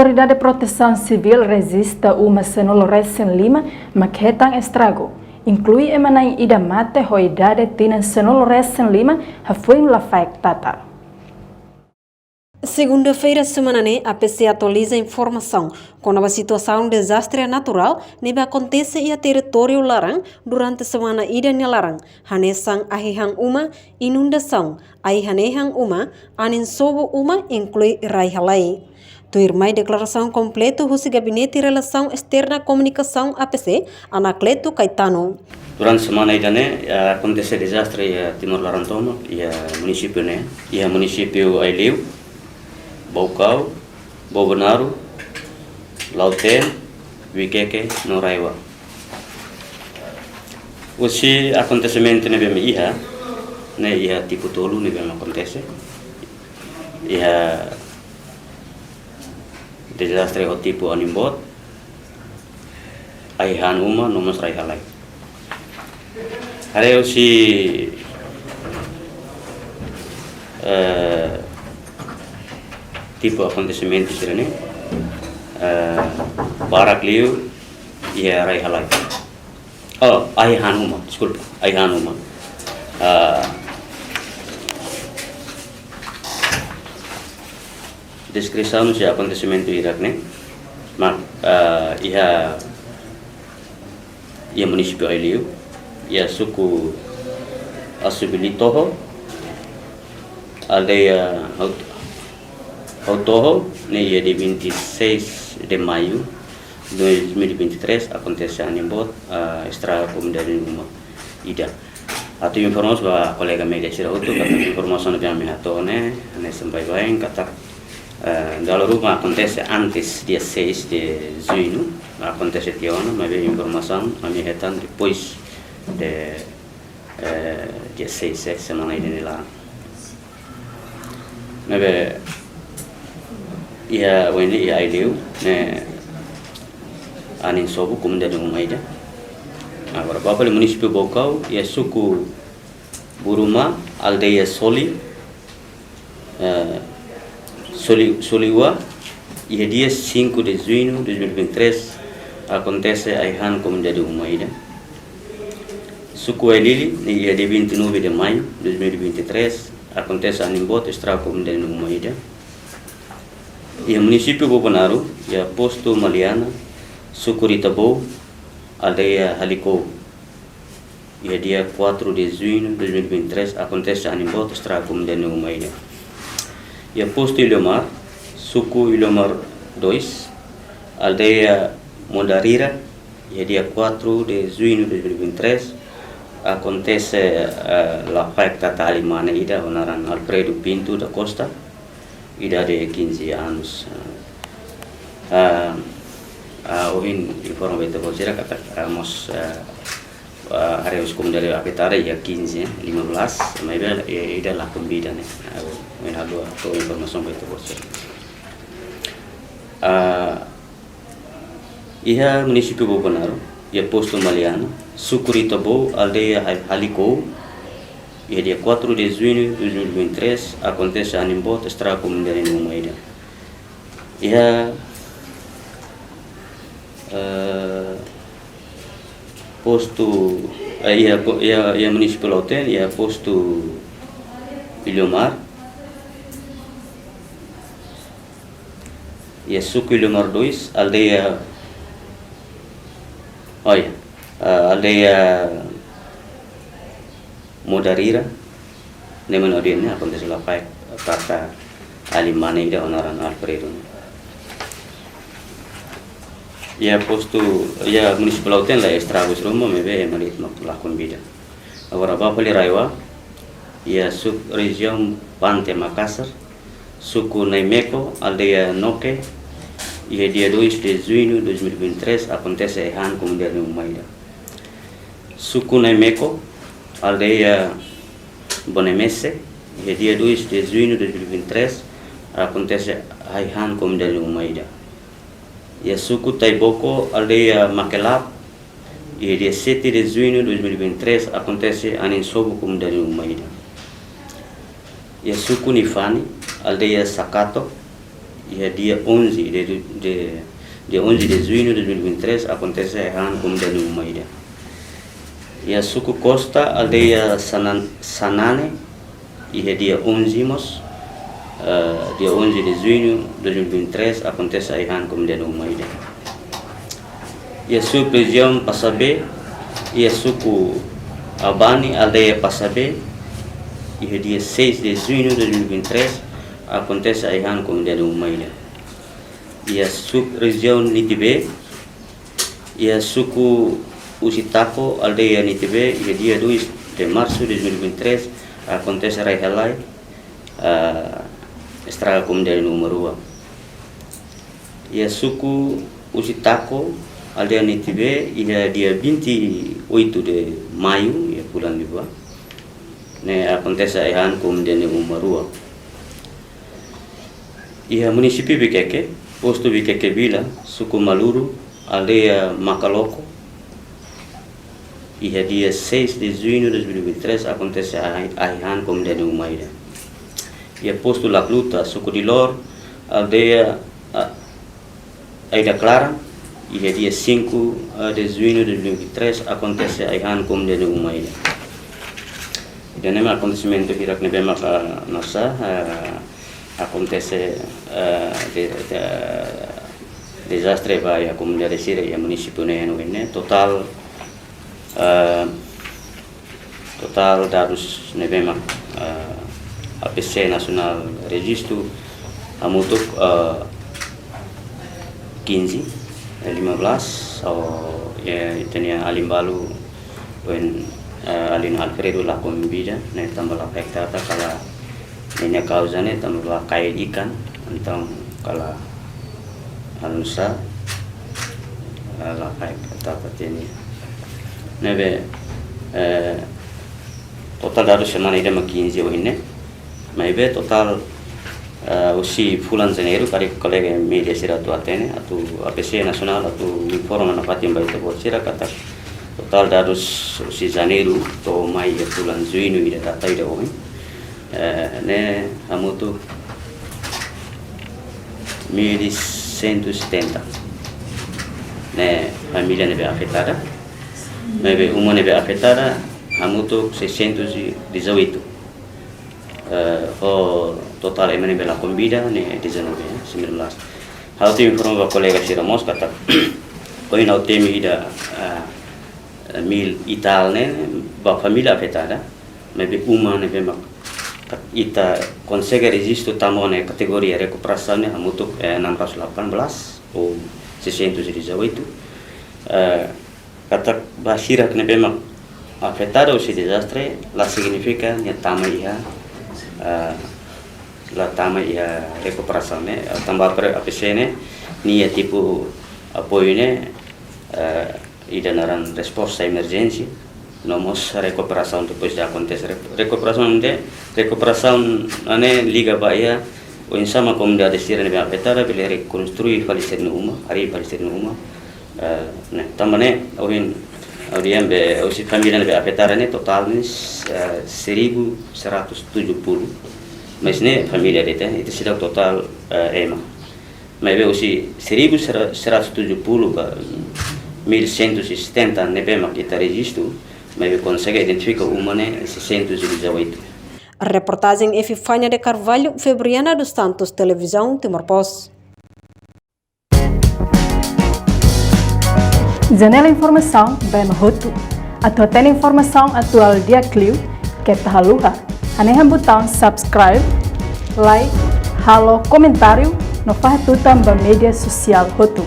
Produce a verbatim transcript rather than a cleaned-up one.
Autoridade Protesaun Sivíl rejista uma sanulu-resin-lima mak hetan estragu, inklui ema na'in ida mate ho idade tinan sanulu-resin-lima hafoin Lafaek Tata. Segunda-feira semana ne'e, A P C atualiza informasaun kona-ba situasaun dezastre naturál ne'ebé akontese iha territóriu laran durante semana ida nia laran, hanesan ahi han uma, inundasaun, ahi hanehan uma, anin sobu uma, inklui rai-halai. Tuirmai deklarasaun kompletu husi Gabinete Relasaun Esterna Komunikasaun A P C, Anacleto Caetano. Durante semana ida-ne'e, eh, akontese dezastre iha Timor laran tomak, iha munisípiu ne'e, iha munisípiu Aileu, Baucau, Bobonaro, Lautém, Viqueque no RAEOA. Husi akontesimentu ne'ebé mak iha, ne'e iha tipu tolu ne'ebé mak akontese. Iha dezastre ho tipu anin boot, ahi han uma, no mós rai-halai. Haree husi, eh, tipu akontesimentu sira-ne'e, eh, barak liu iha rai-halai. Oh, ahi han uma, deskulpa, ahi han uma. Eh, deskrisaun husi akontesimentu hirak-ne'e, mak, eh, iha iha munisípiu Aileu, iha suku Asubilitoho, aldeia Haut-, Hautoho, ne'e iha dia vinte e seis de maio de dois mil e vinte e três, akontese anin boot, ah, estraga komunidade uma ida. Atu informa ba kolega média sira hotu, katak informasaun ne'ebé ami hato'o ne'e, ne'e sampai bain, katak, eh, dala ruma akontese antes dia seis de junho, akontese tiha ona, maibé informasaun ami hetan depois de, eh, dia seis, eh, semana ida-ne'e laran. Ne'ebé iha, ohin ne'e iha Aileu, ne'e anin sobu komunidade uma ida. Agora, ba fali munisípiu Baucau, iha suku Buruma, aldeia Soli, eh, Soli, Soliua, iha dia cinco de junho de dois mil e vinte e três, akontese ahi han komunidade uma ida. Suku Ailili, iha dia vinte e nove de maio de dois mil e vinte e três, akontese anin boot, estraga komunidade uma ida. Iha munisípiu Bobonaro, iha postu Maliana, suku Ritabou, aldeia Halicou, iha dia quatro de junho de dois mil e vinte e três, akontese anin boot, estraga komunidade uma ida. Iha postu Iliomar, suku Iliomar dois, aldeia Modarira, iha dia quatro de junho de dois mil e vinte e três, akontese, eh, Lafaek Tata Alimane ida ho naran Alfredo Pinto da Costa, idade quinze anos. Eh, eh, ohin informa ba ita-boot sira katak, eh, mós, eh, eh, haree husi komunidade afetada iha quinze, eh, lima belas, maibé, eh, ida lakon vida ne'e. Eh, ohin ha'u hato'o informasaun ba ita-boot sira. Eh, iha munisípiu Bobonaro, iha postu Maliana, suku Ritabou, aldeia Hal-, Halicou, iha dia quatro de junho de dois mil e vinte e três, akontese anin boot, estraga komunidade uma ida. Iha, eh, postu, eh, iha po-, iha, iha munisípiu Lautém, iha postu Iliomar, iha suku Iliomar dois, aldeia, oh ya, eh, aldeia Modarira, ne'e mano dia ne'e akontese Lafaek Tata Alimane ida ho naran Alfredo. Iha postu, iha munisípiu Lautém la estragus ruma, maibé ema de'it mak lakon vida. Agora ba fali RAEOA, iha sub-rejiaun Pante Makassar, suku Naimeko, aldeia Noke, iha dia dois de junho de dois mil e vinte e três, akontese ahi han komunidade uma ida. Suku Naimeko, aldeia Bonemese, iha dia dois de junho de dois mil e vinte e três, akontese ahi han komunidade uma ida. Iha suku Taiboko, aldeia Makelap, iha dia sete de junho de dois mil e vinte e três, akontese anin sobu komunidade uma ida. Iha suku Nifani, aldeia Sakato, iha dia onze de, de, dia onze de junho de dois mil e vinte e três, akontese ai-han komunidade uma ida. Iha suku Costa, aldeia Sanan-, Sanane, iha dia onze mós, eh, dia onze de junho de dois mil e vinte e três, akontese ai-han komunidade uma ida. Iha sub-rejiaun Passabe, iha suku Abani, aldeia Passabe, iha dia seis de junho de dois mil e vinte e três, akontese ai-han komunidade uma ida. Iha sub-rejiaun Nitibe, iha suku Usitako, aldeia Nitibe, iha dia dois de março de dois mil e vinte e três, akontese rai-halai, ah, estraga komunidade uma rua. Iha suku Usitako, aldeia Nitibe, iha dia vinte e oito de maio, iha fulan liubá, ne'e akontese ai-han komunidade uma rua. Iha munisípiu Viqueque, postu Viqueque Vila, suku Maluru, aldeia Makaloko, iha dia seis de junho de dois mil e vinte e três, akontese ai-, ai-han komunidade uma ida. Iha postu Lacluta, suku Dilor, aldeia, ah, Aida Clara, iha dia cinco, ah, de junho de dois mil e vinte e três, akontese ai-han komunidade uma ida. Ida-ne'e mak akontesimentu hirak ne'ebé maka, ah, akontese, eh, de, de, dezastre ba iha komunidade sira iha munisípiu ne'e, ne'e totál, eh, totál dadus ne'ebé mak, eh, A P C nasionál rejistu hamutuk, eh, quinze, eh, lima belas, oh, ya, ita-nia alin balu, wen, eh, alin Alfredo lakon vida, ne'e tanba la afeta, kala ninia kauza ne'e tanba la kail ikan, entaun kala almosa, eh, la kail tata teni. Ne'ebé, eh, totál dadus semana ida mak quinze ohin ne'e. Maibé totál, eh, husi fulan Janeiru, karik kolega média sira atu hatene, atu A P C nasionál atu informa nafatin ba ita-boot sira katak totál dadus husi Janeiru to'o mai iha fulan Juñu ida data ida ohin, eh, ne'e hamutuk mil e cento e setenta. Ne'e família ne'ebé afetada. Maibé uma ne'ebé afetada hamutuk seiscentos e dezoito. Eh, ho totál ema ne'ebé lakon vida ne'e dezanove, eh, sembilan belas. Ha'u atu informa ba kolega sira mós katak ohin ha'u temi ida, eh, mil e tal ne'e ba família afetada, maibé uma ne'ebé mak ita konsege rejistu tama ona iha kategoria rekuperasaun ne'e hamutuk, eh, enam ratus delapan belas ou seiscentos e dezoito. Eh, katak ba sira ne'ebé mak afetada husi dezastre la signifika nia tama iha, eh, la tama iha rekuperasaun ne'e, eh, tanba pre-, A P C ne'e, nia tipu apoiu ne'e, eh, ida naran resposta emerjénsia, no mós rekuperasaun depois de akontese. Re-, rekuperasaun de, rekuperasaun ne'e liga ba iha oinsá mak komunidade sira ne'ebé afetada bele rekonstrui fali sira-nia uma, harii fali sira-nia uma. Eh, ne'e, tanba ne'e, ohin, ohin be, husi família ne'ebé afetada ne'e, totál ne'e, eh, seribu seratus tujuh puluh. Mas ne'e família de'it, ita seidauk totál, eh, ema. Maibé husi seribu seratus tujuh puluh ba mil cento e setenta ne'ebé mak ita rejistu, maibé konsege identifika uma ne'e seiscentos e dezoito. Reportajen Epifania de Carvalho, Febriana dos Santos, Televizaun Timor Post. Janela informasaun ba ema hotu. Atu hatene informasaun atuál di'ak liu, keta haluha hanehan butaun subscribe, like, halo komentáriu, no fahe tutan ba média sosiál hotu.